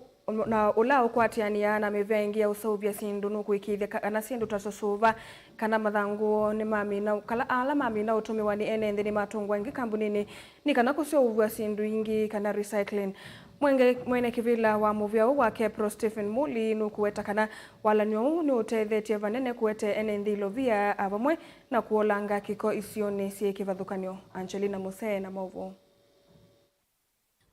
na ũla ũkwatĩanĩaa na mĩvea ĩngĩ ya ũseũvya syĩndũ nũkũĩkĩĩthya ka-, kana syĩndũ ta tũsũva kana mathangũ nĩmamina, kala, ala mamina ũtũmĩwa nĩ ene nthĩ nĩmatũngwa ĩngĩ kambuninĩ nĩ kana kũseũvw'a syĩndũ ingĩ kana recycling. Mwenge, mwene kĩvĩla wa mũvea ũũ wa Kepro, Stephen Muli, nũkũweta kana walany'o ũũ nĩũtethetye vanene kũete ene nthĩ ilovia vamwe na kũolanga kĩko isionĩ syĩ kĩvathũkany'o. Angelina Musee na maũvoo.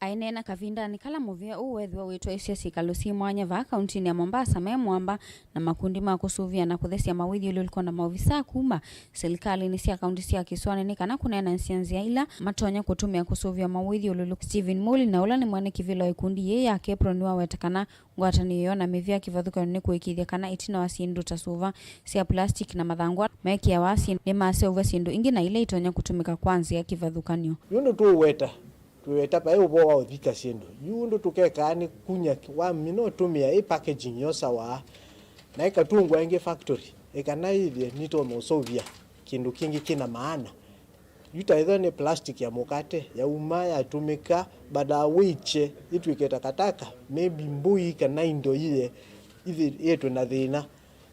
Aineena kavindanĩ kala mũvĩa ũũ weethĩwa wĩtwaĩĩsya syĩkalo syĩ mwanya vaa kauntinĩ ya Mombasa me mũamba, na makundi ma kũsũvĩa na kũthesya mawĩthyũlũlũko na maovisaa kuma silikalĩnĩ sya kaunti sya kĩsũanĩ nĩ kana kũneenanĩsya nzĩa ila matonya kũtũmĩa kũsũvĩa mawĩthyũlũlũko. Stephen Muli, na ũla nĩ mwene kĩvĩla wa ĩkundi yĩĩ ya KEPRO, nĩwaweta kana ngwatanĩo yoo na mĩvĩa kĩvathũkany'o nĩ kũĩkĩĩthya kana ĩtina wa syĩndũ ta sũva sya plastic na mathangũ ala mekĩawa syĩndũ nĩmaseũvw'a syĩndũ ingĩ na ila itonya kũtũmĩka kwa nzĩa kĩvathũkany'o. Yu ũndũ tũũweta, twĩweta vaĩ ũvoo wa ũthika syĩndũ. Yu ũndũ tũkekaa nĩ kunya wamina ũtũmĩa ĩ packaging yosawa na ĩkatũngwa ĩngĩ factory, ĩkana yĩthĩe nĩtonya ũseũvya kĩndũ kĩngĩ kĩna maana. Yu ta ĩthwa nĩ plastic ya mũkate, yauma yatũmĩka, baada wĩkye ĩtw'ĩke takataka, maybe mbũi kana indo iye ithi-, yĩtwe na thĩna.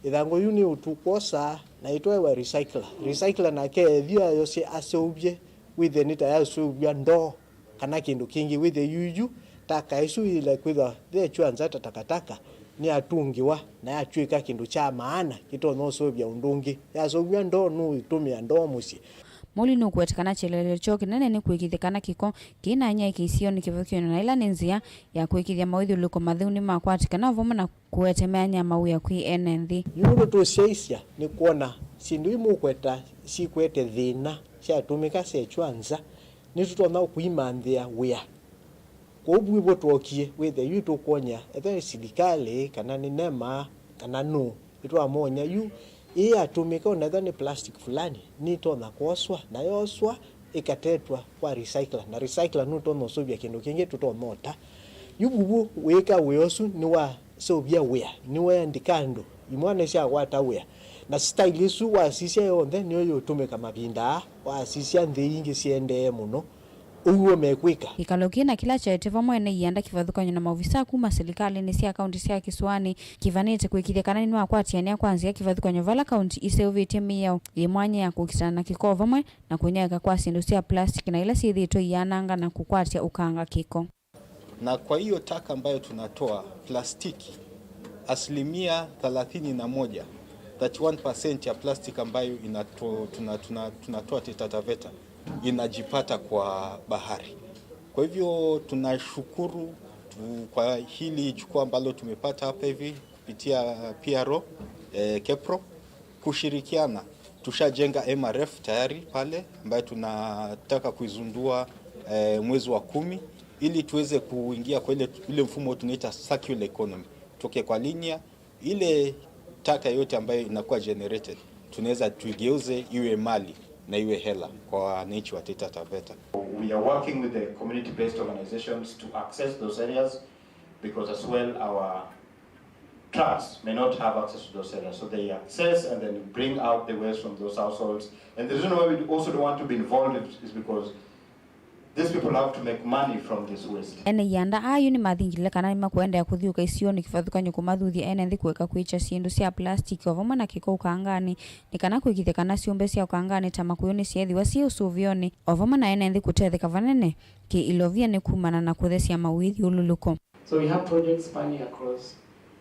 Ĩthangũ yu nĩ ũtũkwosa na ĩtwaĩwa recycler. Recycler nake ethĩwa ayosye aseũvye, wĩthĩe nĩ ta yaseũvw'a ndoo kana kĩndũ kĩngĩ, wĩthĩe yuyu taka ĩsu yĩla kwĩthwa yekyw'a nza ta takataka, nĩyatũngĩwa na yatw'ĩka kĩndũ kya maana kĩtonya ũseũvya ũndũ ũngĩ. Yaseũvw'a ndoo, nũũtũmĩa ndoo mũsyĩ. Muli nũkũweta kana kyelelyo kyoo kĩnene nĩ kũĩkĩĩthya kana kĩko kĩinanyaĩĩka isionĩ kĩvathũkany'o na ĩla nĩ nzĩa ya kũĩkĩĩthya mawĩthyũlũlũko matheu nĩmakwatĩkana vamwe na kũete myanya ya mawĩa kwĩ ene nthĩ. Yu ũndũ tũsyaisya nĩ kwona syĩndũ imũkweta sikwete thĩna syatũmĩka syekyw'a nza, nĩtũtonya kũimanthĩa wĩa. Kwoou vu ĩvo twokie, wĩthĩa yu tũkwony'a ethĩwa nĩ silikalĩ, kana nĩ NEMA, kana nũũ, nĩtwamony'a yu ĩĩ yatũmĩka, ona ethĩwa nĩ plastic fulani, nĩtonya kwoswa, na yoswa, ĩkatetwa kwa recycler, na recycler nũtonya ũseũvya kĩndũ kĩngĩ tũtonya ũta. Yu vuvu wĩka wĩa ũsu nĩwaseũvya wĩa, nĩweandĩka andũ, imwana syakwata wĩa, na style ĩsu wasisya yonthe nĩyo yũtũmĩka mavinda aa, wasisya nthĩ ingĩ siendee mũno. Ũw'o mekwĩka. Kĩkalo kĩĩ na kĩla kyaete vamwe ene ianda kĩvathũkany'o na maovisaa kuma silikalĩnĩ sya kaunti sya kĩsũanĩ kĩvanĩte kũĩkĩĩthya kana nĩmakwatĩanĩa kwa nzĩa kĩvathũkany'o vala kaunti iseũvĩtye mĩao yĩ mwanya ya kũkitana na kĩko vamwe na kũnyaĩĩka kwa syĩndũ sya plastic na ila syĩthĩĩtwe iyananga na kũkwatya ũkanga kĩko. Na kwa hiyo taka ambayo tunatoa, plastiki, asilimia thelathini na moja, thirty-one percent ya plastic ambayo inato-, tuna-, tuna-, tunatoa Taita Taveta inajipata kwa bahari. Kwa hivyo tunashukuru tu-, kwa hili jukwaa ambalo tumepata hapa hivi kupitia P R O, eh, KEPRO, kushirikiana. Tushajenga M R F tayari pale ambayo tunataka kuizundua, eh, mwezi wa kumi, ili tuweze kuingia kwa ile, ile mfumo tunaita circular economy. Toke kwa linear, ile taka yote ambayo inakuwa generated, tunaweza tuigeuze iwe mali na iwe hela kwa wananchi wa Taita Taveta. We are working with the community-based organizations to access those areas because as well our trucks may not have access to those areas. So they access and then bring out the waste from those households. And the reason why we also don't want to be involved is because these people have to make money from this waste. Ene ianda aa yu nĩmathingĩlile kana nĩmakũendeea kũthiũka isionĩ kĩvathũkany'o kũmathuthya ene nthĩ kũeka kwĩkya syĩndũ sya plastic o vamwe na kĩko ũkanganĩ, nĩ kana kũĩkĩĩthya kana syũmbe sya ũkanganĩ ta makũyũ nĩsyeethĩwa syĩ ũsũvĩonĩ, o vamwe na ene nthĩ kũtetheka vanene kĩ-ilovianĩ kumana na kũthesya mawĩthyũlũlũko. So we have projects spanning across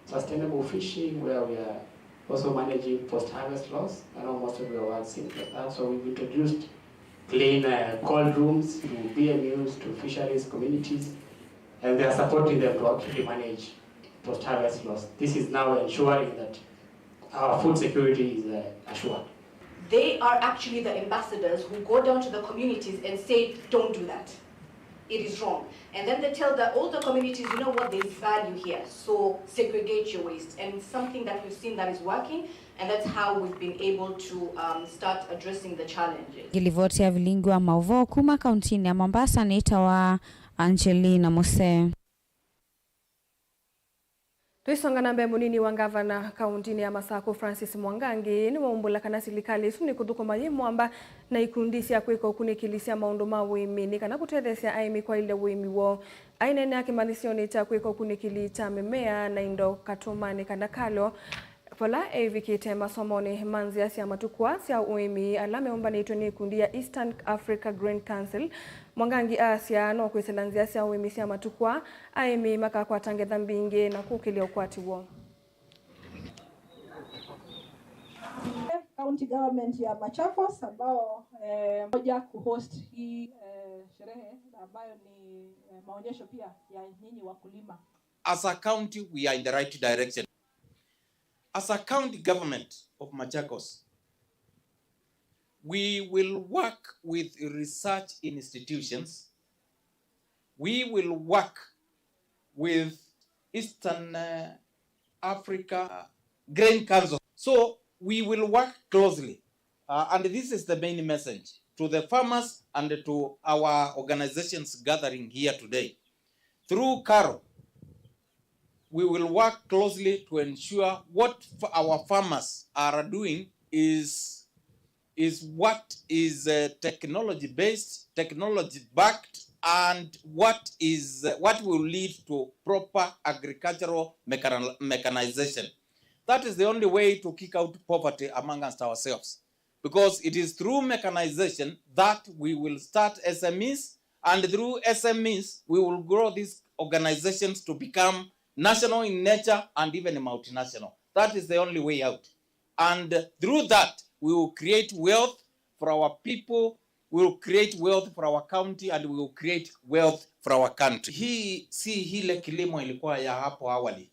sustainable fishing, where we are also managing post-harvest loss. I know most of you have seen that. So we've introduced clean, uh, cold rooms to B M Us, to fisheries communities, and they are supporting them to actually manage post-harvest loss. This is now ensuring that our food security is, uh, assured. They are actually the ambassadors who go down to the communities and say, "Don't do that. It is wrong." And then they tell the older communities, "You know what, there is value here, so segregate your waste." And it's something that we've seen that is working, and that's how we've been able to, um, start addressing the challenges. Ngĩlivoti ya vilingi wa maũvoo kuma kauntinĩ ya Mombasa nĩtawa Angelina Musee. Tũisonga na mbee, mũnini wa ngavana kauntinĩ ya Masakũ, Francis Mwangangi, nĩwaumbũla kana silikalĩ ĩsu nĩkũthũkũma yĩ mwamba na ikundi sya kwĩka ũkunĩkĩli sya maũndũ ma ũĩmi nĩ kana kũtetheesya aĩmi kwaĩlya ũĩmi woo. Aineenea kĩmanyĩsyonĩ kya kwĩka ũkunĩkĩli kya mĩmea na indo katũmanĩ kana kalo, vala eĩvikĩte masomonĩ ma nzĩa sya matukũ aa sya ũĩmi ala meũmbanĩtw'e nĩ ikundi ya Eastern Africa Grain Council, Mwangangi aasya no kwĩsĩla nzĩa sya ũĩmi sya matukũ aa, aĩmi makakwata ngetha mbingĩ na kũkĩlya ũkwati woo. County government ya Machakos ambao eh, moja kuhost hii eh, sherehe ambayo ni eh, maonyesho pia ya nyinyi wakulima. As a county, we are in the right direction. As a county government of Machakos, we will work with research institutions. We will work with Eastern uh, Africa Grain Council. So we will work closely, uh, and this is the main message to the farmers and to our organizations gathering here today. Through KARO, we will work closely to ensure what f- our farmers are doing is is what is uh, technology based, technology backed, and what is uh, what will lead to proper agricultural mechani- mechanization. That is the only way to kick out poverty amongst ourselves, because it is through mechanization that we will start S M Es, and through S M Es we will grow these organizations to become national in nature and even multinational. That is the only way out. And through that, we will create wealth for our people, we will create wealth for our county, and we will create wealth for our country. Hii si ile kilimo ilikuwa ya hapo awali,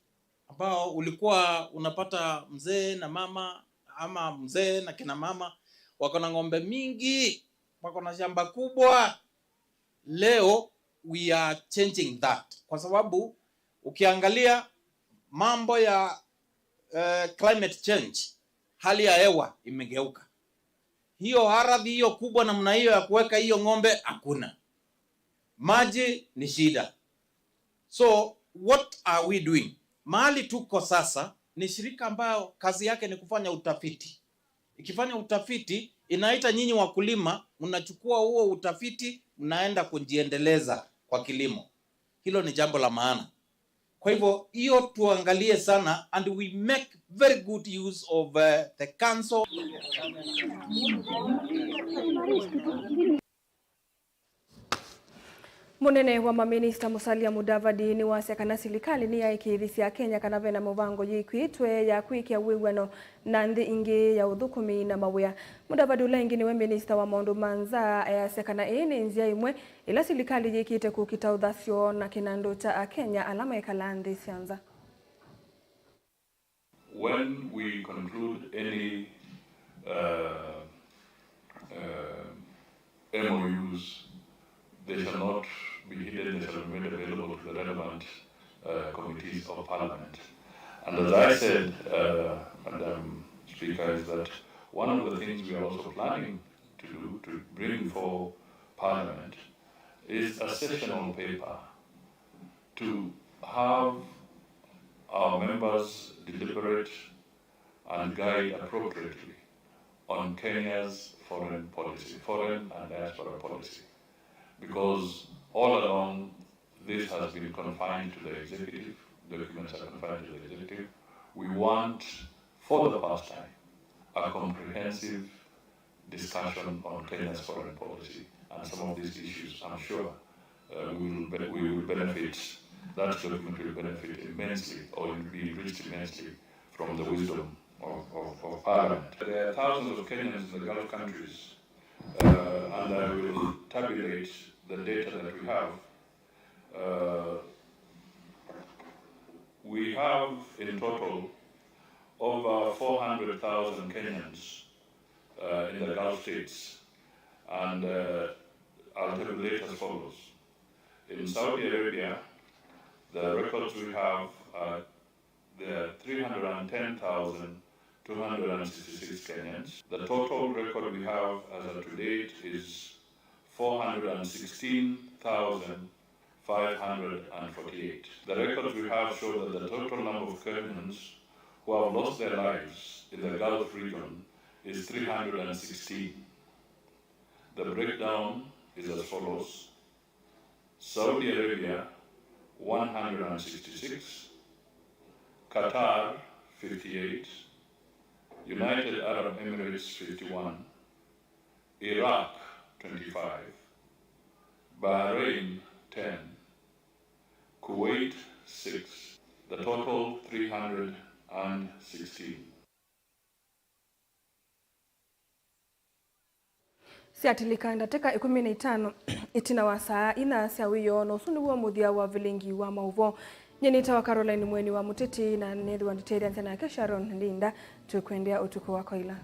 ambao ulikuwa unapata mzee na mama ama mzee na kina mama wako na ng'ombe mingi, wako na shamba kubwa. Leo we are changing that, kwa sababu ukiangalia mambo ya uh, climate change, hali ya hewa imegeuka. Hiyo ardhi hiyo kubwa namna hiyo ya kuweka hiyo ng'ombe hakuna, maji ni shida. So what are we doing? Mahali tuko sasa ni shirika ambayo kazi yake ni kufanya utafiti. Ikifanya utafiti, inaita nyinyi wakulima, mnachukua huo utafiti, mnaenda kujiendeleza kwa kilimo. Hilo ni jambo la maana. Kwa hivyo hiyo tuangalie sana, and we make very good use of uh, the council. Mũnene wa maminista Musalia Mudavadi nĩwasya kana silikalĩ nĩyaĩkĩĩthisye Akenya kana vena mũvango yĩkwĩtwe ya kwĩkĩa wĩw'ano na nthĩ ingĩ ya ũthũkũmi na mawĩa. Mudavadi, ũla ĩngĩ nĩwe minista wa maũndũ ma nza, easya kana ĩĩ nĩ nzĩa ĩmwe ĩla silikalĩ yĩkĩte kũkita ũthasyo na kĩnandũ kya Akenya ala mekalaa nthĩ sya nza. When we conclude any uh, uh, M O Us, they shall not be hidden, they shall be made available to the relevant uh, committees of Parliament. And as I said, uh, Madam Speaker, is that one of the things we are also planning to do, to bring before Parliament, is a sessional paper to have our members deliberate and guide appropriately on Kenya's foreign policy, foreign and diaspora policy, because all along this has been confined to the executive, documents are confined to the executive. We want, for the first time, a comprehensive discussion on Kenya's foreign policy and some of these issues. I'm sure uh, we, will be, we will benefit, that document will benefit immensely or will be enriched immensely from the wisdom of, of, of Parliament. There are thousands of Kenyans in the Gulf countries, uh, and I will tabulate the data that we have. Uh, we have in total over four hundred thousand Kenyans uh, in the Gulf states, and uh, I'll tabulate as follows. In Saudi Arabia, the records we have are there are three hundred ten thousand two hundred sixty-six Kenyans. The total record we have as of to date is four hundred sixteen thousand five hundred forty-eight. The records we have show that the total number of Kenyans who have lost their lives in the Gulf region is three hundred sixteen. The breakdown is as follows. Saudi Arabia, one hundred sixty-six, Qatar, fifty-eight, United Arab Emirates, fifty-one, Iraq, twenty-five, Bahrain, ten, Kuwait, six, the total, three hundred sixteen. Syatilĩka ndatĩka ĩkũmi na itano ĩtina wa saa inya sya wĩoo, na ũsu nĩw'o mũthya wa vilingi wa maũvoo. Nyie nĩtawa Caroline Mweni wa Mũtĩtĩ, na nĩthĩwa ndĩtethya nthĩ nake Sharon Ndinda. Tũkwendea ũtukũ wa kwaila.